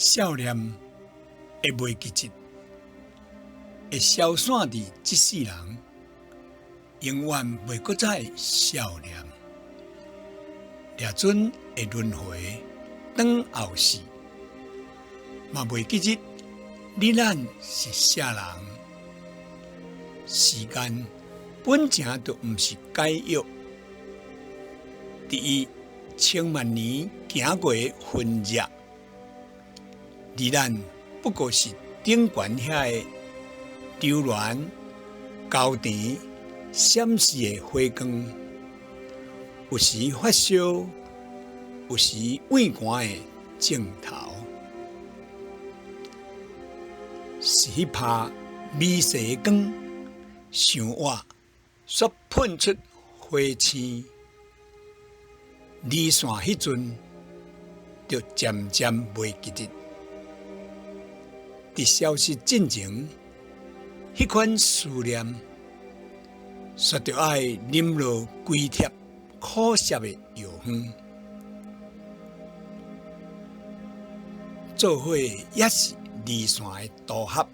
少年會袂記得，會消散佇這世人，永遠袂閣再少年。掠準會輪迴，轉後世，嘛袂記得你咱是啥人。時間本來就毋是解藥，佇伊千萬年行過的痕跡，而咱不過是頂懸遐的流連、交纏、閃爍的火光，有時發燒，有時畏寒的鏡頭，是彼拍微細的光，像我所噴出火星，離散彼陣，就漸漸袂記得。佇消失進前，彼款思念，煞著愛啉落規帖苦澀的藥方，做伙也是離散的組合，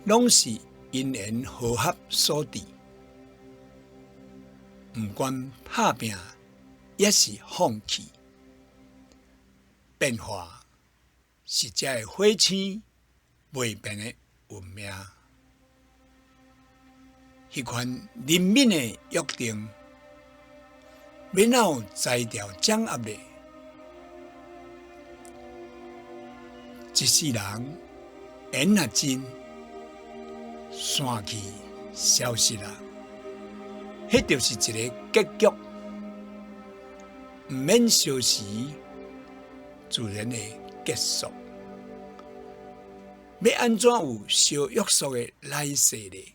攏是因緣和合所致。毋管拍拚，抑是放棄，變化是這个火星袂變的運命。彼款人民的約定，欲哪有才調掌握咧？一世人緣若盡，散去消失啊！彼就是一個結局，毋免相時，自然會結束。欲按怎有相約束的來世咧？